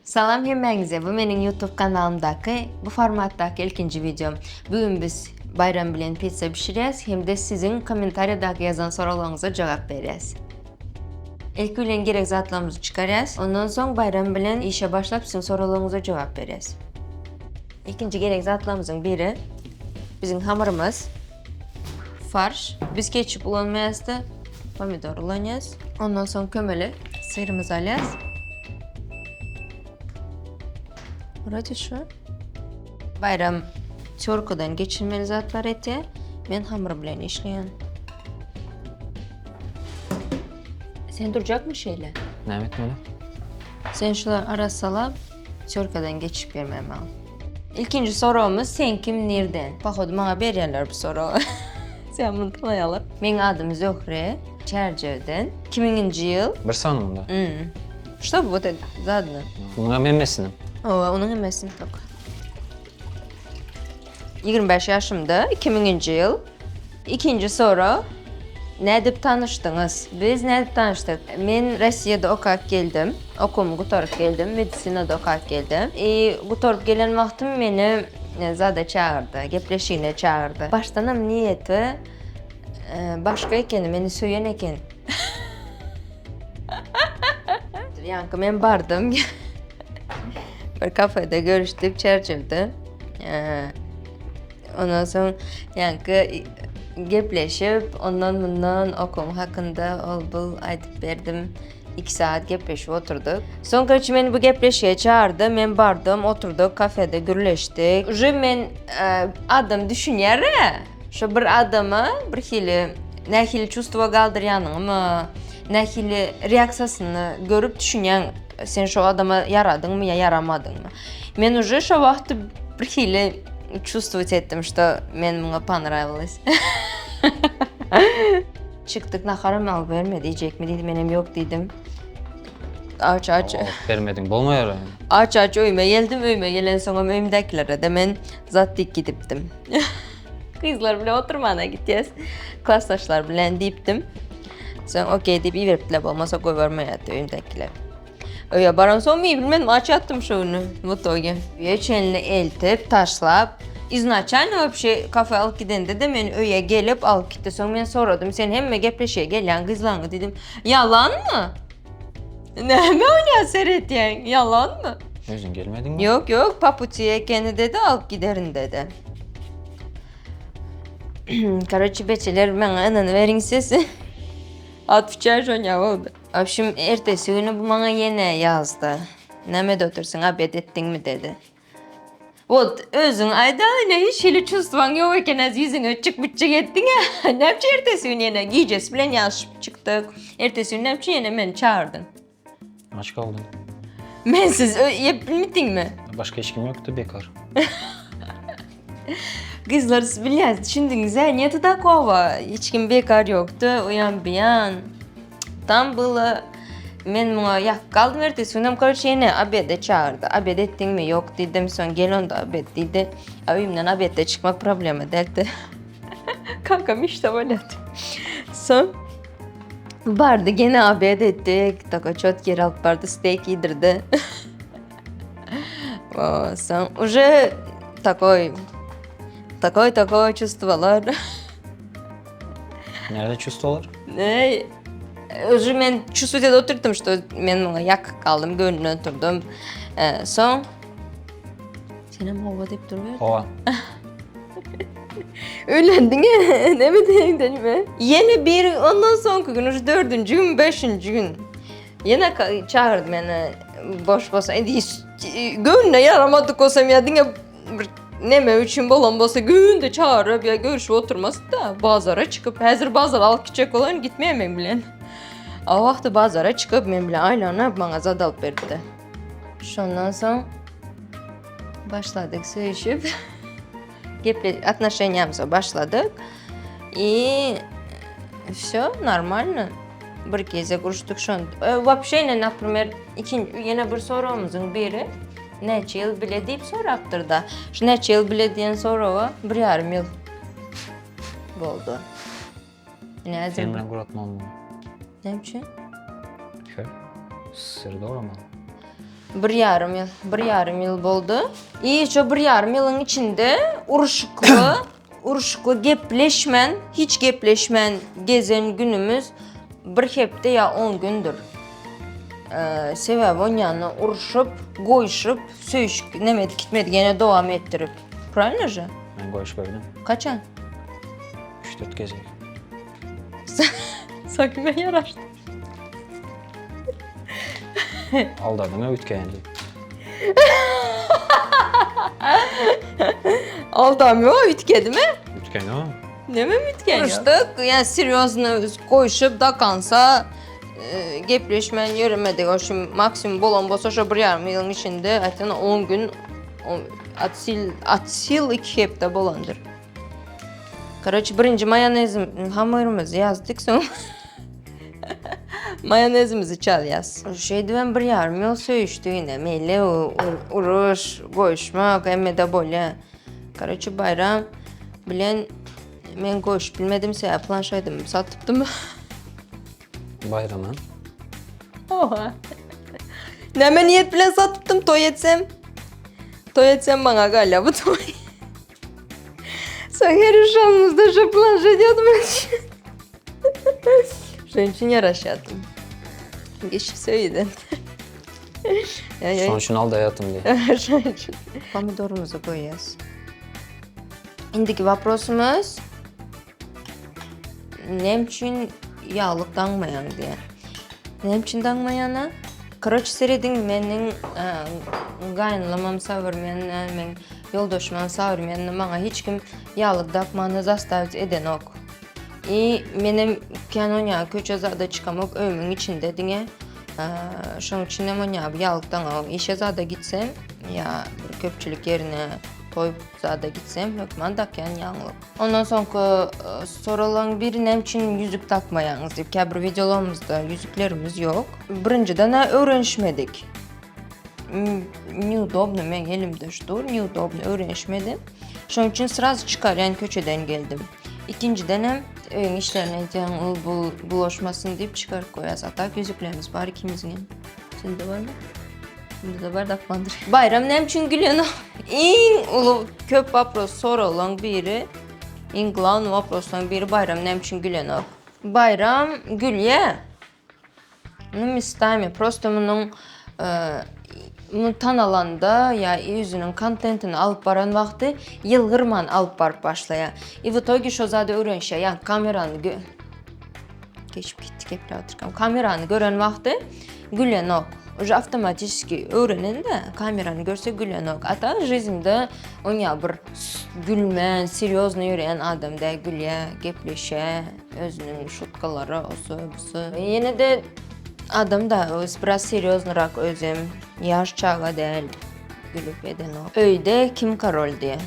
Salam hemmäňize bu meniň YouTube kanalymdaky bu formatdaky ilkinji wideom. Bu gün biz Baýram bilen pitsa bişirýäs hem-de siziň kommentariýadaky ýazan soraglaryňyza jogap berýäs. Ilki bilen gerek zatlarymyzy çykarýas. Ondan soň Baýram bilen işe başlap siziň soraglaryňyza jogap berýäs. Ilkinji gerek zatlarymyzyň biri biziň hamyrymyz. Farş. Biz ketçup ulanmaýas-da, pomidor ulanýas. Ondan soň kömeli syrymyzy alýas. Wrode şu. Baýram týorkadan geçirmeli zatlar etýär. Men hamyr bilen işleýän. Sen durjakmy şeýle? Näme etmeli? Sen şulary arassalap, týorkadan geçirip bermeli maňa. Ilkinji soragymyz sen kim nirden? Pohodu maňa berýärler bu soragy. Sen muny tanaýalar. Meň adym Zöhre, Çärjewden. 2000-nji ýyl. Bir sany munda. Hmm. Что вот это zadno? Munuň hem hemmesini. Owa, onuň hemmesini tok. 25 ýaşymda, 2000-nji ýyl. Ikinji sorag, Nädip tanyşdyňyz? Biz nädip tanyşdyk? Men Rossiýada okap geldim. Okuwymy gutaryp geldim. Medisinada okap geldim. I gutaryp gelen wagtym meni zada çagyrdy, gepleşigine çagyrdy. Başdanam niýeti başga ekeni, meni söýen eken. Ýaňky men bardym. Bir kafede görüşdik Çerçilde. Ondan soň ýaňky gepleşip, ondan mundan okuwym hakynda ol bul aýdyp berdim. 2 saat gepleşip oturdyk. Soň karoçe meni bu gepleşige çagyrdy. Men bardym, oturdyk kafede gürleşdik. Uje men adam düşünýär-ä. Şo bir adama bir hili nähili çувство galdyrýanyňymy, nähili reaksiýasyny görüp düşünýäň, sen şo adama ýaradyňmy ýa ýaramadyňmy. Men uje şo wagty bir hili çувствовать etdim, что men muňa ponrawilas. Çykdyk naharam alyp bermedi, iýjekmi diýdi, menem ýok diýdim. Aç aç. Alyp bermediň bolmaýar. Aç aç öýüme geldim, öýüme gelensoňam öýümdäkilere-de men zat diýip gidipdim. Gyzlar bilen oturmana gitýäs. Klasdaşlar bilen diýipdim. Soň okey diýip iberipdiler, bolmasa goýbermeýärdi öýümdäkiler. Öýe baransoň men bilmedim, aç ýatdym şo güni w itoge. Öýe çenli eltip, taşlap, iznaçalno wapşe kafe alyp gidende-de meni öýe gelip alyp gitdi. Soň men soradym, sen hemme gepleşige gelýän gyzlaňy diýdim. Ýalanmy? Näme oňa seretýäň? Ýalanmy? Özüň gelmediňmi? Ýok, ýok, po puti ekeni dedi, alyp giderin dedi. Karoçe, beçeler maňa ynanyberiň siz. Otwçaý şoňa boldy. Wobşem, ertesi güni bu maňa ýene ýazdy. Nämede otyrsyň, obed etdiňmi dedi. Wot, özüň aýda, ine hiç hili çувstwaň ýok eken, az ýüzüňe çyk-byçyk etdiň-ä. Näme üçin ertesi gün ýene gijesi bilen ýazyşyp çykdyk. Ertesi gün näme üçin ýene meni çagyrdyň? Aç galdym. Mensiz iýip bilmediňmi? Başga hiç kim ýokdy bekar. Gyzlar siz bilýäňiz, düşündiňiz-ä, neti takowa. Hiç kim bekar ýokdy, o ýan bu ýan. Tam было men muňa ýakyp galdym ertesi günem karoçe ýene obede çagyrdy. Obed etdiňmi? Ýok diýdim. Soň gel onda obed diýdi. A öýümden obedde çykmak problema däldi. Kankam işde bolýardy. Soň bardy gene obed etdik. Taka çot ýer alyp bardy, steýk iýdirdi. Soň уже такой такой такой чувстволар. Näde çувстволар? Ey, уже men чувствовать edip oturdym, что men muňa ýakyp galdym, göwnüne oturdym. Ee, soň Senem howa diýip durber. Howa. Öýlendiň näme diýeň denme. Ýene bir ondan soňky gün, уже dördünji gün, beşinji gün. Ýene çagyrdy meni boş bolsa, indi göwnüne ýaramadyk bolsam ýa diňe bir neme üçin bolan bolsa günde çagyryp ýa görüşip oturmasdy-da, bazara çykyp, häzir bazara alyp gitjek bolan gitmeýär meň bilen. O wagty bazara çykyp men bilen aýlanyp maňa zat alyp beripdi. Şondan soň başladyk söýüşip. Geple отношениýamyza başladyk. I все нормально. Bir gezek uruşdyk şon. E, Вообще ine например ikinji ýene bir soragymyzyň biri näçe ýyl bile diýip sorapdyr da. Şu näçe ýyl bile diýen soraga bir ýarym ýyl boldy. Ine häzir Sen bilen guratmaly muny. Näme üçin? Şö. Syr dogramaly. Bir ýarym ýyl, bir ýarym ýyl boldy. I şo bir ýarym ýylyň içinde uruşykly, uruşykly gepleşmän, hiç gepleşmän gezen günümiz bir hepde ýa on gündür. Sebäbi on ýanyna uruşyp, goýşup, söýüşip neme edip gitmedik, ýene dowam etdirip. Правильно же? Men goýuşyp gördüm. Kaçan? 3-4 gezek. Sanki men ýaraşdym. Aldadyň-a üýtgän diýip. Aldam ýok, üýtgedimi? Üýtgän ýok. Näme üýtgän ýok? Uruşdyk, ýa serýozno goýşup do konca gepleşmän ýöremedik. Şu maksimum bolan bolsa şo bir ýarym ýylyň içinde aýtýan 10 gün at sil 2 hepde bolandyr. Karoçe birinji maýonezim hamyrymyzy ýazdyk soň maýonezimizi çalýas. Şeýdibem bir ýarym ýyl söýüşdik ine meýli uruş, goýuşmak hemmede bolýa. Karoçe Baýram bilen men goýuşyp bilmedim sebäbi planşedymy satypdym. Baýrama. Oha. Näme niýet bilen satypdym toý etsem? Toý etsem maňa galýa bu toý. Soň her uşamyzda şu planşet ýadyma düşýär. Şonuň üçin ýaraşýardym. Geçip söýüden. Şonuň üçin aldaýardym diý. Şonuň üçin. Pomidorymyzy goýýas. Indiki waprosymyz. Näme üçin ýaglyk daňmaýaň diýýär. Näme üçin daňmaýana? Karoç serediň meniň gaýynlamam sowremenny, meň ýoldaşymam sowremenny, maňa hiç kim ýaglyk dakmany zastawić edenok. I menem kän onýa köçe zada çykamok, öýümiň içinde diňe. Şoň üçinem onýa ýaglyk daňamok. Işe zada gitsem ýa bir köpçülik ýerine toý zada gitsem hökman dakýan ýaglyk. Ondan soňky soraglaryň biri näme üçin ýüzük dakmaýaňyz diýip käbir wideolarymyzda ýüzüklerimiz ýok. Birinjiden-ä öwrenişmedik. Neudobno meň elimde şu dur, neudobno öwrenişmedim. Şonuň üçin srazu çykarýan köçeden geldim. Ikinjidenem öýüň işlerini edýän ul bul bulaşmasyn diýip çykaryp goýýas. A tak ýüzüklerimiz bar ikimiziňem. Sende barmy? Bunda bar dakmandyr. Bayram näme üçin gülen? Iň uly köp wopros soralan biri, iň glawny woproslaryň biri Bayram näme üçin gülenok? Bayram gülýä. Nu местами prosto munuň muny tanalanda ýa özüniň kontentini alyp baran wagty ýylgyrman alyp baryp başlaýar. I w itoge şo zady öwrenişýär. Ýa kamerany Geçip gitdi gepläp oturkam. Kamerany gören wagty gülenok. Уже awtomatiski öwrenende kamerany görse gülenok. A ta жизньde oňa bir gülmän, serýozny ýöreýän adam däl, gülýär, gepleşýär, özüniň şutkalary, osy, busy. Ýene-de adam da biraz serýoznyrak özem, ýaş çaga däl, gülüp edenok. Öýde kim korol diýýär.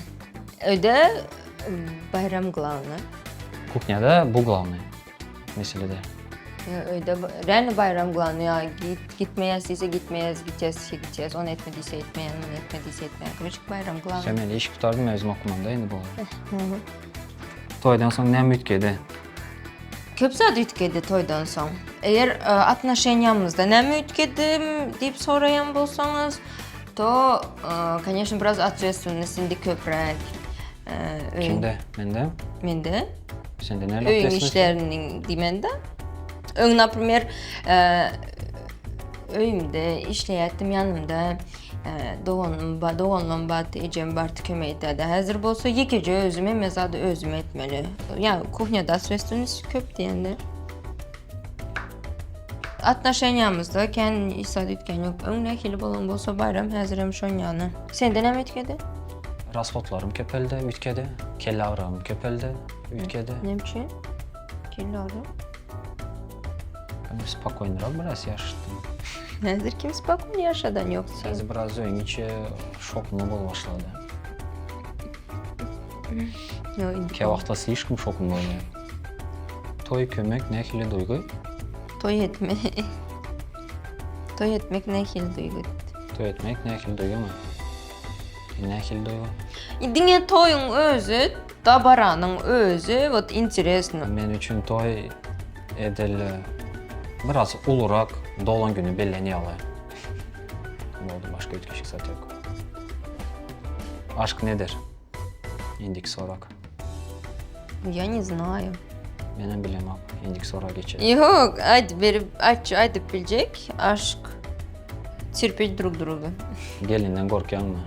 Öýde Baýram glawny. Kuhnýada bu glawny meselede. Öýde real Baýram glawny ýa git gitmeýäs diýse gitmeýäs, gitýäs diýse gitýäs, ony etme diýse etmeýän, muny etme diýse etmeýän. Korоче Baýram glawny. Sen men iş gutardym özüm okumanda indi bolar. Toýdan soň näme üýtgedi? Köp zat üýtgedi toýdan soň. Eger atnoşeniýamyzda näme üýtgedi diýip soraýan bolsaňyz, to конечно biraz otветственность indi köpräk. Kimde? Mende? Mende. Sende näme Öýüň işleriniň diýmende. Öň naprimer öýümde işleýärdim ýanymda doganym bar, doganlarym bardy, ejem bardy kömek edýärdi. Häzir bolsa ýekeje özüm hemme zady özüm etmeli. Ýa kuhnýada otvetственность köp diýende. Atnoşeniýamyzda kän hiç zat üýtgän ýok. Öň nähili bolan bolsa Baýram häzirem şon ýaly. Sende näme üýtgedi? Rashodlarym köpeldi, üýtgedi. Kelle agyrym köpeldi, üýtgedi. Näme üçin? Kelle agyry? Ben spokojnyrak biraz ýaşadym. Häzir kim spokojny ýaşadan ýok sen? Häzir biraz öýüň içi şokumly bolup başlady. Ýok, indi. Käwagtlar slişkom şokumly bolýar. Toý kömek nähili duýgy? Toý etme. Toý etmek nähili duýgy? Toý etmek nähili duýgymy? Nähili duýgy? Diňe toýuň özi, dabaranyň özi wot interesno. Men üçin toý edil biraz ulurak doglan güni bellän ýaly boldy. Başga üýtgeşik zat ýok. Aşk nedir? Indiki sorag. Я не знаю. Menem bilemok. Indiki soraga geçelim. Ýok, aýdyp berip, aýtjy, aýdyp biljek. Aşk terpetь друг друга. Gelinden gorkýaňmy?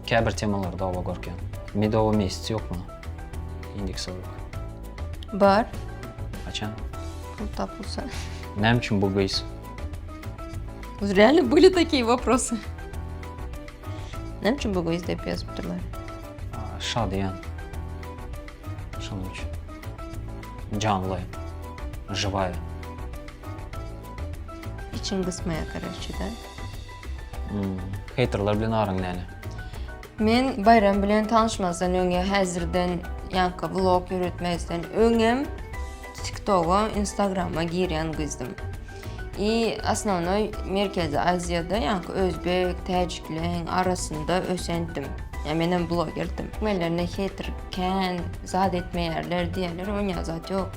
Käbir temalarda oba gorkýan. Medowy mesяc ýokmy? Indiki sorag. Bar. Haçan? Pul tapylsa. Näme üçin bu gyz? Реально были такие вопросы. Näme üçin bu gyz diýip ýazypdyrlar? Şadyýan. Şonuň üçin. Janly. Žiwaýa. Içiň gysmaýar karoçe da. Heýterler bilen araň näle? Men Baýram bilen tanyşmazdan öňe häzirden ýaňky vlog ýöretmezden öňem TikToga, Instagrama girýän gyzdym. I osnownoý Merkezi Aziýada ýaňky özbek, täjikleň arasynda ösendim. Ýa menem blogerdim. Türkmenlerine heýter kän zat etmeýärler diýýärler, onýa zat ýok.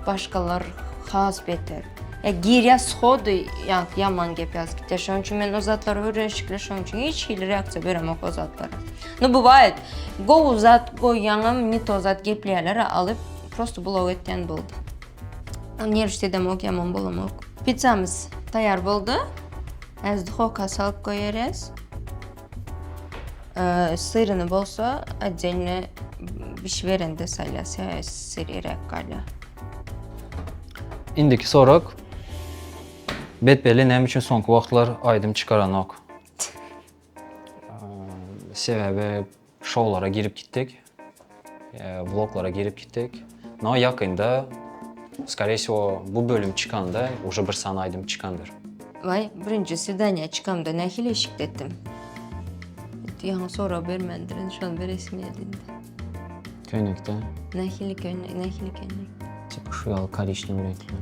Başgalar has beter. Ýa girýär shody ýaňky ýaman gep ýazyp gitýär. Şonuň üçin men o zatlara öwrenişikli, şonuň üçin hiç hili reaksiýa beremok o zatlara. No bywaýet, gowy zat goýýaňam ne to zat gepleýärler alyp prosto blok etýän boldy. Nerwşt edemok, ýaman bolamok. Pizzamyz taýýar boldy. Häzir duhowka salyp goýarys. Syryny bolsa otdelno bişiberende salýas, sebäbi syr eräp galýar. Indiki sorag, Betbelli näme üçin soňky wagtlar aýdym çykaranok? Sebäbi şowlara girip gitdik, vloglara girip gitdik. No ýakynda, skoree wsego bu bölüm çykanda uje bir sany aýdym çykandyr. Waý, birinji swidaniýa çykamda nähili eşikde etdim? Ýaňy sorag bermändirin, şony beresim geldi indi. Köýnekde. Nähili köýnek, nähili köýnek? Tipa şu ýaly koriçnewi reňkli.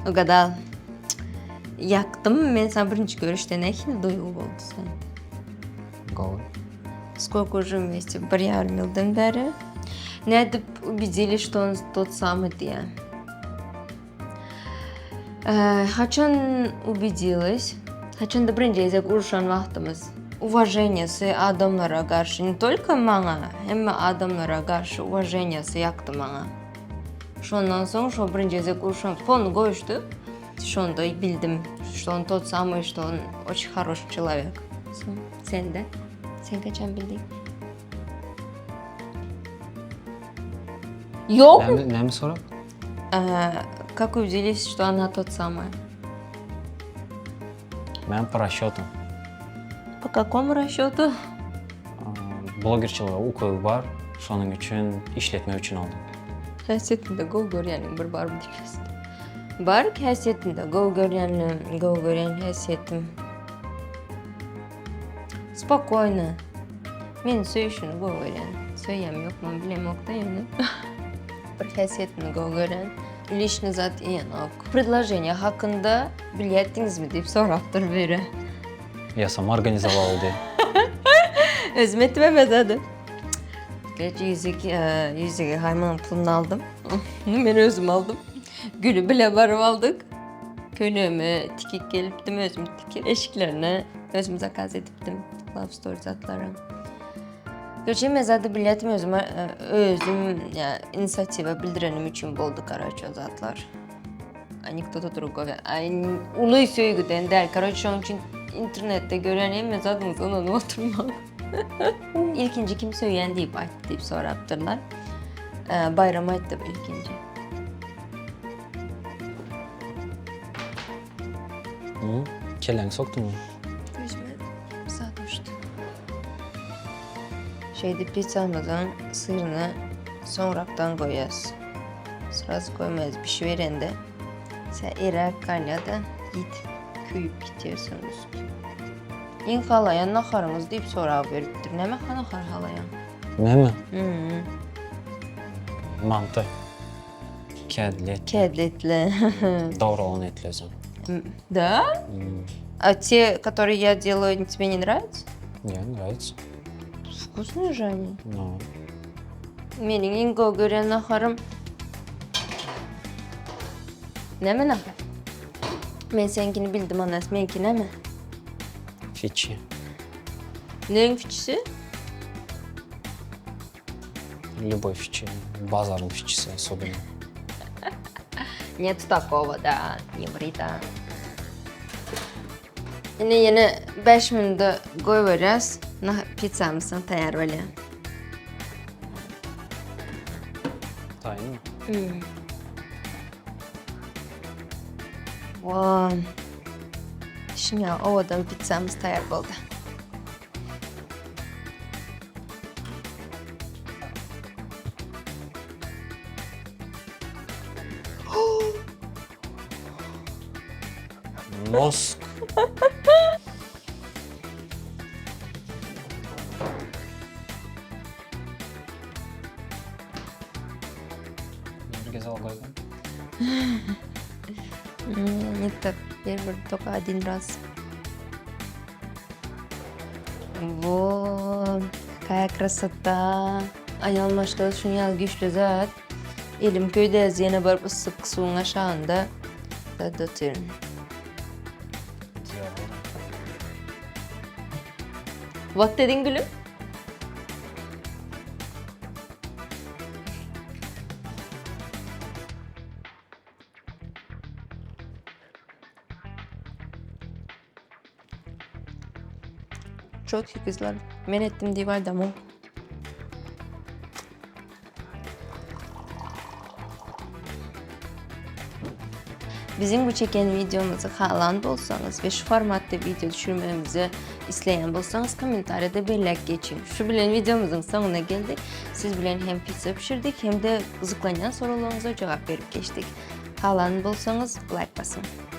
Ugadal. Ýakdym men saňa birinji görüşde nähili duýgy boldy sende? Gowy. Сколько уже вместе? Bir ýarym ýyldan bäri. Nädip ubedili, что он тот самый diýýär. Haçan ubedilась? Haçanda birinji gezek uruşan wagtymyz. Uwaženiýasy adamlara garşy, ne tolko maňa, hemme adamlara garşy uwaženiýasy ýakdy maňa. Şondan soň şo birinji gezek uruşan fon goýuşdyk. Şonda bildim, что он тот самый, что он очень хороший человек. Sende? Sen kaçan bildiň? Ýok. Näme, näme sorap? Как убедились, что она тот самая? Men po rasçotam. Po kakomu rasçotu? Blogerçilige ukyby bar, şonuň üçin işletmek üçin aldym. Häsiýetinde gowy görýäniň bir barmy diýip. Bar häsiýetinde gowy görýänim, gowy görýän häsiýetim. Spokojno. Meni söýüşini gowy görýän. Söýýämi ýokmy bilemok-da ýöne. Bir häsiýetini gowy görýän. Lişni zat iýenok. Predloženiýe hakynda bilýärdiňizmi diýip sorapdyr biri. Ýa sama organizowala diý. Özüm etdim hemme zady. Geç ýüzük, ýüzügi haýmanyň puluny aldym. Men özüm aldym. Güli bile baryp aldyk. Köýnegimi tikip gelipdim, özüm tikip. Eşiklerini özüm zakaz edipdim. Love story zatlary. Gerçi men zady bilýärdim özüm özüm ýa inisiatiwa bildirenim üçin boldy karoçe o zatlar. A ne кто-то другой. A uly söýgüden däl. Karoçe şonuň üçin internetde gören hemme zadyňyza ynanyp oturmaň. Ilkinji kim söýýän diýip aýtdy diýip sorapdyrlar. Baýram aýtdy ilkinji. Kelläňi sokduňmy? Gözüme zat uçdy. Şeýdip pizzamyzyň syryny soňrakdan goýýas. Sraz goýmaýas bişiberende. Sen eräp galýar-da, ýitip, köýüp gitýär soň üsti. Iň halaýan naharyňyz diýip sorag beripdir. Näme nahar halaýaň? Menmi? Hmm. Manty. Kädli etli. Kädli etli. Dogry olan etli özem. Да? А те, которые я делаю, тебе не нравятся? Не, нравится. Вкусные же они. No. Meniň iň gowy görýän naharym Näme nahar? Men seniňkini bildim, Anas, meňki näme? Fiçi. Neň fiçisi? Любой fiçi. Bazaryň fiçisi особенно. Нет такого, да, не ври, да. Ine ýene 5 minutda goýberýäs. Na pizzamyz soň taýýar bolýar. Taýynmy? Wow. Şuňa owadan pizzamyz taýýar boldy. Nosk. Bir gezek goýdum. Не так, первый только один раз. Вот, какая красота. Aýal maşgala şuny ýaly güýçli zat. Elim köýdäz ýene baryp yssyk suwuň aşagynda zat otyryn. What dediň gülüm? Çok güzel. Men etdim diýip aýdamok. Biziň bu çeken wideomyzy halan bolsaňyz we şu formatda wideo düşürmegimizi isleýän bolsaňyz kommentariýada belläp geçiň. Şu bilen wideomyzyň soňuna geldik. Siz bilen hem pizza bişirdik hem-de gyzyklanýan soraglaryňyza jogap berip geçdik. Halan bolsaňyz laýk basyň.